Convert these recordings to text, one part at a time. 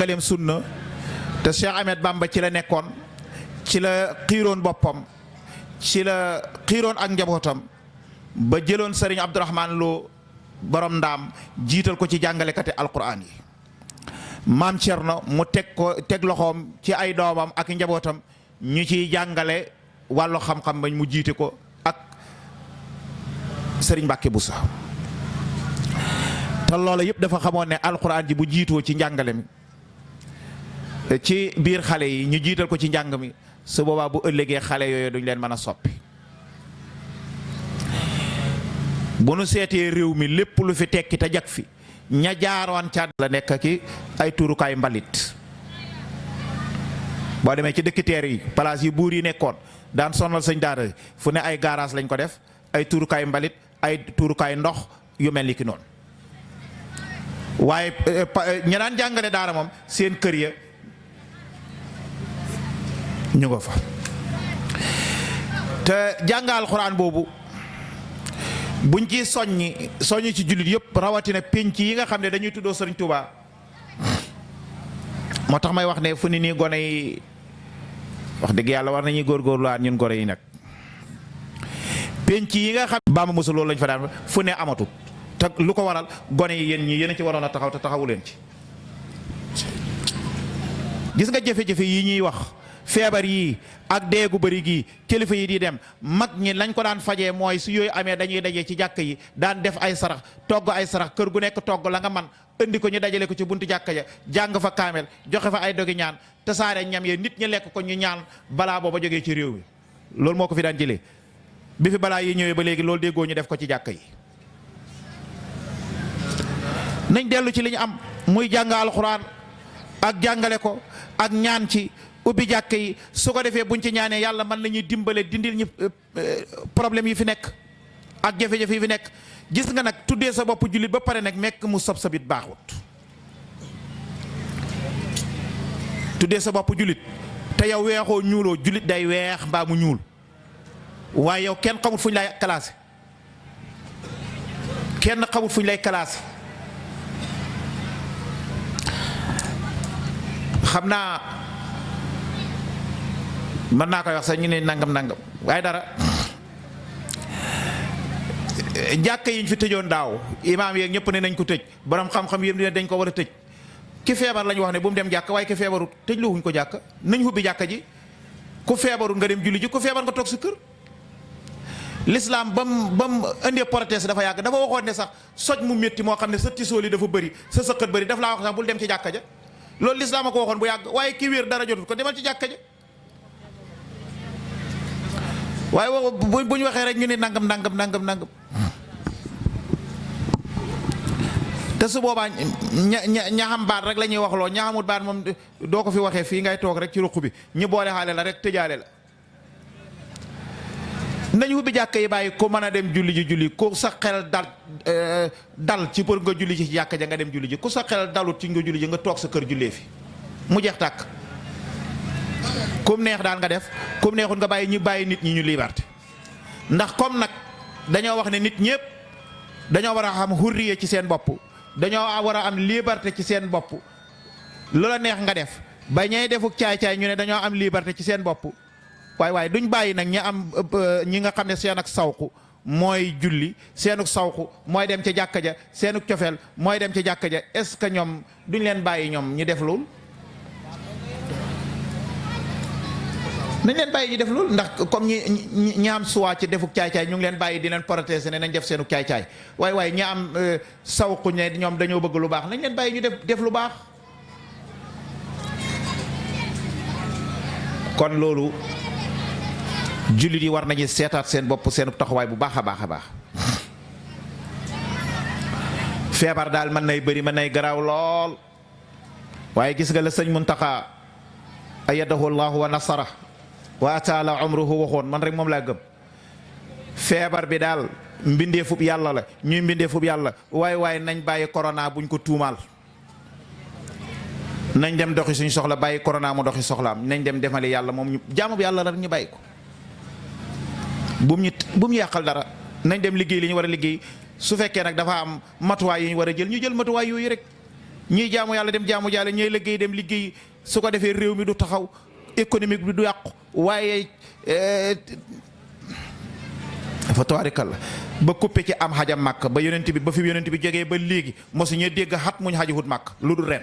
galeem sunna te Cheikh Ahmed Bamba ci la nekkoon, ci la xiiroon boppam, ci la xiiroon ak njabootam ba jëloon Serigne Abdourahmane Lo borom ndaam jiital ko ci jàngalekati alquran yi. maam Thierno mu teg loxoom ci ay doomam ak njabootam ñu ciy jàngale wàllu xam-xam bañ mu jiite ko ak Serigne Mbacke Boussa. te loola yëpp dafa xamoon ne alquran ji bu jiitoo ci njàngale mi ci biir xale yi ñu jiital ko ci njàng mi su boobaa bu ëllëgee xale yooyu duñ leen mën a soppi. bu nu seetee réew mi lépp lu fi tekki te jag fi ña jaaroon ca la nekk ki ay tuurukaay mbalit. boo demee ci dëkk teer yi place yi buur yi nekkoon daan sonal sëñ daara fu ne ay garage lañ ko def, ay tuurukaay mbalit, ay tuurukaay ndox yu mel ni ki noonu. waaye ña daan jàngale daara moom seen kër ya ñu nga fa. te jàngal alxuraan boobu buñ ci soññi ci jullit yëpp, rawatina pénc yi nga xam ne dañuy tuddoo Sëriñ Tuubaa. moo tax may wax ne fu ni nii gone yi wax dëgg yàlla war nañuy góorgóorluwaat ñun gone yi nag. pénc yi nga xam Bamba Moussa loolu lañ fa daan fu ne amatut te lu ko waral gone yi yéen ñi yéen a ci waroon a taxaw te taxawu leen ci. gis nga jafe-jafe yi ñuy wax feebar yii ak deegu bëri gii kilifa yi di dem mag ñi lañ ko daan fajee mooy su yooyu amee dañuy daje ci jàkk yi daan def ay sarax, togg ay sarax, kër gu nekk togg la nga man indi ko ñu dajale ko ci buntu jàkka ja jàng fa kaamel joxe fa ay dogi ñaan te saare ñam yee nit ñi lekk ko ñu ñaan balaa booba jógee ci réew mi. loolu moo ko fi daan jëlee bi fi balaa yi ñëwee ba léegi loolu déggoo ñu def ko ci jàkka yi. nañ dellu ci li ñu am muy jàng alxuraan ak jàngale ko ak ñaan ci ubbi jàkka yi su ko defee buñ ci ñaanee yàlla mën nañuy dimbale dindil ñu problème yi fi nekk ak jafe-jafe yi fi nekk. gis nga nag tuddee sa bopp jullit ba pare nag mekk mu sob sabit baaxut. tuddee sa bopp jullit te yow weexoo ñuuloo, jullit day weex mbaa mu ñuul waaye yow kenn xamut fu ñu lay classé, kenn xamut fu ñu lay classé. xam naa mën naa koy wax sax ñu ne nangam nangam waaye dara. jàkka yi ñu fi tëjoon daaw imaam yeeg ñëpp ne nañ ko tëj, borom xam-xam yëpp ne dañ ko war a tëj. ki feebar lañu wax ne bu mu dem jàkka waaye ki feebarut tëj lu wuñ ko jàkka nañ ubbi jàkka ji. ku feebarut nga dem julli ji, ku feebar nga toog sa kër. l'islam ba mu indee protest dafa yàgg, dafa waxoon ne sax soj mu métti moo xam ne sa tisool yi dafa bëri, sa sëqët bëri, daf laa wax sax bul dem ci jàkka ja. loolu l'islam a ko waxoon bu yàgg, waaye ki wér dara jotut ko demal ci jàkka ja. waaye bu ñu waxee rek ñu ne nangam nangam nangam nangam. te su boobaa ñaxam baat rek la ñuy wax loo, ñaxamut baat moom doo ko fi waxee fii ngay toog rek ci ruq bi ñu boole xaale la rek tëjaale la. nañu ubbi jàkka yi bàyyi ko mën a dem julli ji julli, ku sa xel dal ci pour nga julli ji ci jàkka ja nga dem julli ji, ku sa xel dalut ci nga julli ji nga toog sa kër jullee fi mu jeex tàkk. kum neex daan nga def, kum neexut nga bàyyi nit ñi ñu liberté. ndax comme nag dañoo wax ne nit ñëpp dañoo war a xam hurriye ci seen bopp, dañoo war a am liberté ci seen bopp. loola neex nga def ba ñay defuk caay-caay ñu ne dañoo am liberté ci seen bopp. waaye duñ bàyyi nag ñi nga xam ne seen ak sawku mooy julli, seenuk sawku mooy dem ca jàkka ja, seenuk cofeel mooy dem ca jàkka ja. est-ce que ñoom duñ leen bàyyi ñoom ñu def lool? nañ leen bàyyi ñu def lool, ndax comme ñi am suwaa ci defuk caay-caay ñu ngi leen bàyyi di leen protéger ne nañ def seenuk caay-caay. waaye ñi am sawku ne ñoom dañoo bëgg lu baax, nañ leen bàyyi ñu def lu baax. kon loolu jullit yi war nañu seetaat seen bopp, seen taxawaay bu baax a baax a baax. feebar daal mën nay bëri, mën nay garaaw lool, waaye gis nga la sëñ Muntaxa ayyadahu Allahu wa nasara wa ataala umruhu waxoon, man rek moom laa gëm. feebar bi daal mbindeefub yàlla la, ñuy mbindeefub yàlla, waaye nañ bàyyi corona buñ ko tuumaal. nañ dem doxi suñu soxla, bàyyi corona mu doxi soxlaam. nañ dem demali yàlla, moom ñu jaamu bi yàlla la rek ñu bàyyi ko. bu mu yàqal dara. nañ dem liggéey li ñu war a liggéey. su fekkee nag dafa am matuwaay yu ñu war a jël ñu jël matuwaay yooyu rek. ñii jaamu yàlla dem jaamu yàlla ñooy liggéey dem liggéey su ko defee réew mi du taxaw économique bi du yàqu waaye fa tabaarikalla ba coupé ci am xajam màkk ba yonent bi ba fi yonent bi jógee ba léegi mosu ñu dégg xat muñ xajihut màkk lu dul ren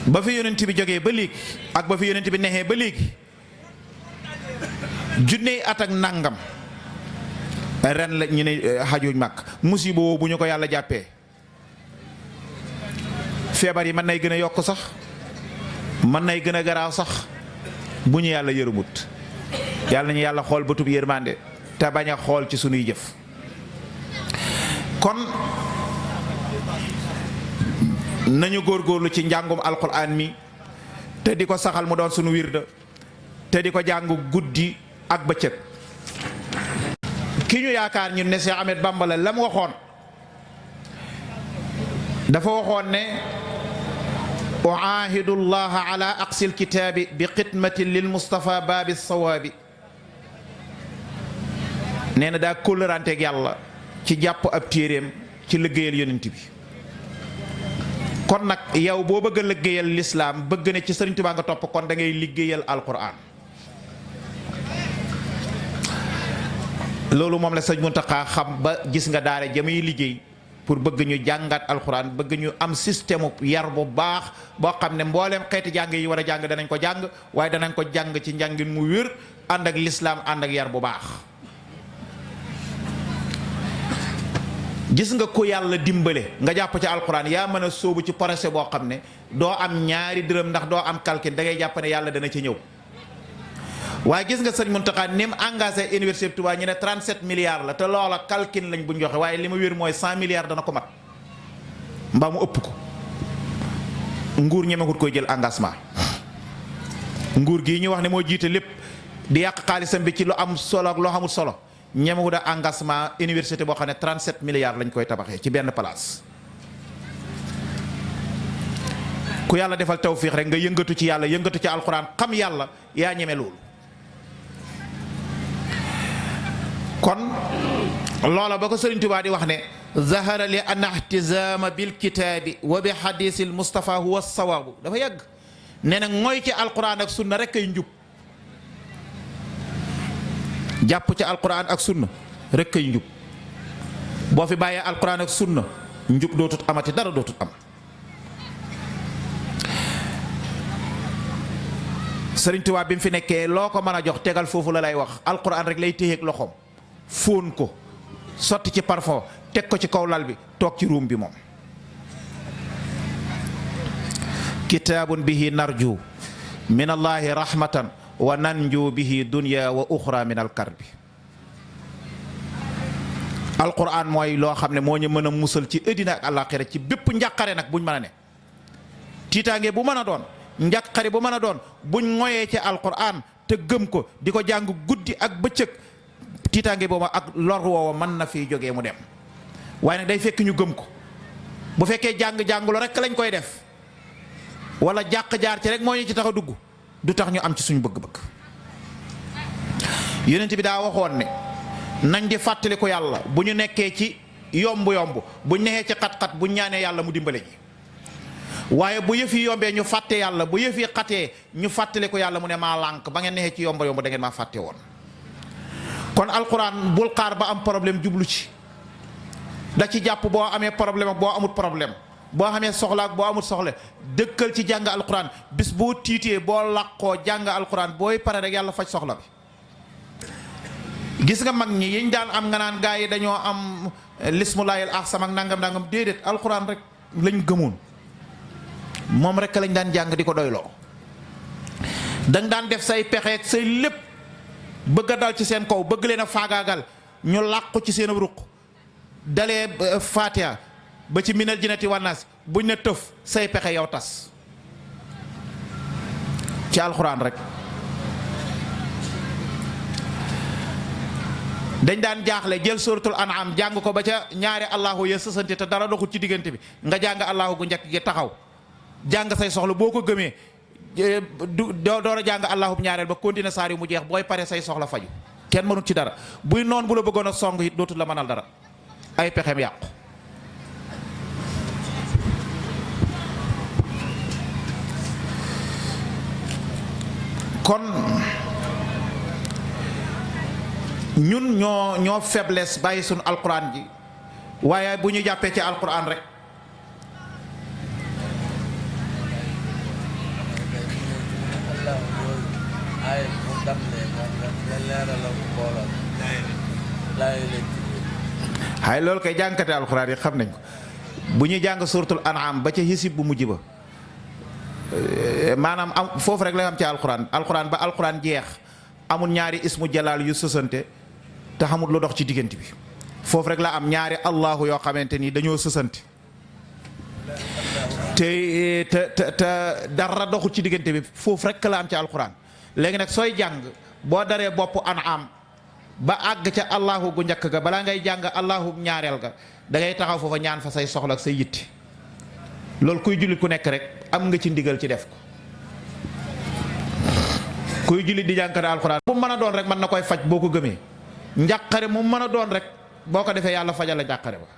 ba fi yonent bi jógee ba léegi ak ba fi yonent bi nexee ba léegi junney at ak nangam ren la ñu ne xajuñ màkk musiba woo bu ñu ko yàlla jàppee feebar yi mën nay gën a yokk sax mën nay gën a garaaw sax bu ñu yàlla yërëmut yàlla nañu yàlla xool bëtub yërmande te bañ a xool ci sunuy jëf kon nañu góorgóorlu ci njàngum alquran mi te di ko saxal mu doon sunu wirda te di ko jàng guddi ak bëccëg ki ñu yaakaar ñun ne Cheikh Ahmed Bamba la mu waxoon dafa waxoon ne uaahidu llaha ala aqsil kitaabi bi xidmatin lil Mustafa baabi sawaabi nee na daa kóllëranteeg yàlla ci jàpp ab téeréem ci liggéeyal yonent bi kon nag yow boo bëgg a liggéeyal lislaam bëgg ne ci Sëriñ Tuubaa nga topp kon da ngay liggéeyal alquran loolu moom la sëñ Muntaxa xam ba gis nga daara jamuy liggéey pour bëgg ñu jàngat alxuraan bëgg ñu am système yar bu baax boo xam ne mbooleem xeeti jàng yi war a jàng danañ ko jàng waaye danañ ko jàng ci njàngin mu wér ànd ak lislaam ànd ak yar bu baax gis nga ko yàlla dimbale nga jàpp ci alxuraan yaa mën a sóobu ci projet boo xam ne doo am ñaari dërëm ndax doo am calcul da ngay jàpp ne yàlla dana ci ñëw waaye gis nga sëñ Muntaxa ni mu engagé université Touba ñu ne 37 milliards la te loola calcul lañ buñ joxe waaye li ma wér mooy 100 milliards dana ko mat mbaa mu ëpp ko nguur ñemewut koy jël engagement nguur gii ñu wax ne moo jiite lépp di yàq xaalisam bi ci lu am solo ak loo xamul solo ñemewut a engagement université boo xam ne 37 milliards lañ koy tabaxee ci benn place ku yàlla defal tawfiix rek nga yëngatu ci yàlla yëngatu ci alxuraan xam yàlla yaa ñeme loolu kon loola ba ko Sëriñ Tuubaa di wax ne zahara li an ihtizaama bil kitaabi wa bi hadiisil Mustafa huwa sawaabu dafa yàgg nee na mooy ci alquran ak sunna rek kay njub jàpp ci alquran ak sunna rek kay njub boo fi bàyyee alquran ak sunna njub dootut amati dara dootut am Sëriñ Tuubaa bi mu fi nekkee loo ko mën a jox tegal foofu la lay wax alquran rek lay téyeeg loxoom fóon ko sotti ci parfum teg ko ci kaw lal bi toog ci ruum bi moom kitaabun bihi narju min allahi rahmatan wa nanju bihi dunya wa uxra min alkarbi alquran mooy loo xam ne moo ñu mën a musal ci ëddina ak àllaaxira ci bépp njàqare nag buñ mën a ne tiitaange bu mën a doon njàqare bu mën a doon buñ ngoyee ci alquran te gëm ko di ko jàng guddi ak bëccëg tiitaange booba ak lor woowa mën na fi jógee mu dem waaye nag day fekk ñu gëm ko bu fekkee jàng-jàngulu rek lañ koy def wala jàq jaar ci rek moo ñu ci tax a dugg du tax ñu am ci suñu bëgg-bëgg yonent bi daa waxoon ne nañ di fàttali ko yàlla bu ñu nekkee ci yomb-yomb buñ nekkee ci xat-xat buñ ñaanee yàlla mu dimbale ñi waaye bu yëf yi yombee ñu fàtte yàlla bu yëf yi xatee ñu fàttali ko yàlla mu ne maa lànk ba ngeen nekkee ci yomb-yomb da ngeen maa fàtte woon kon alquran bul xaar ba am problème jublu ci da ci jàpp boo amee problème ak boo amut problème boo xamee soxla ak boo amut soxla dëkkal ci jàng alquran bis boo tiitee boo làqoo jàng alquran booy pare rek yàlla faj soxla bi gis nga mag ñi yiñ daan am nga naan gaa yi dañoo am lismulaayil ahsam ak nangam nangam déedéet alquran rek lañ gëmoon moom rek lañ daan jàng di ko doyloo danga daan def say pexeek say lépp bëgg a dal ci seen kaw bëgg leen a faagaagal ñu làqu ci seen ruq dalee Fatiha ba ci minal jinnati wannaas buñ ne tëf say pexe yow tas ci alxuraan rek dañ daan jaaxle jël suratul an'am jàng ko ba ca ñaari allahu ya sësante te dara doxul ci diggante bi nga jàng allahu gu njëkk gi taxaw jàng say soxla boo ko gëmee door a jàng allahu bu ñaareel ba continuer saar yu mu jeex booy pare say soxla faju kenn mënut ci dara buy noon bu la bëggoon a song it dootul la mënal dara ay pexem yàqu. kon ñun ñoo faiblesse bàyyi suñu alquran ji waaye bu ñu jàppee ci alquran rek hay loolu kay jàngkate alquran yi xam nañ ko bu ñuy jàng suratul an'am ba ca hisib bu mujj ba maanaam am foofu rek la am ci alquran ba alquran jeex amul ñaari ismu jalaal yu sësante te xamul lu dox ci diggante bi foofu rek la am ñaari allahu yoo xamante ni dañoo sësante te dara doxul ci diggante bi foofu rek la am ci alquran. léegi nag sooy jàng boo daree bopp an'am ba àgg ca allahu gu njëkk ga balaa ngay jàng allahu ñaareel ga da ngay taxaw foofa ñaan fa say soxla ak say yitti loolu kuy jullit ku nekk rek am nga ci ndigal ci def ko. kuy jullit di jàngkate alxuraan bu mën a doon rek mën na koy faj boo ko gëmee njàqare mu mën a doon rek boo ko defee yàlla fajal la njàqare ba.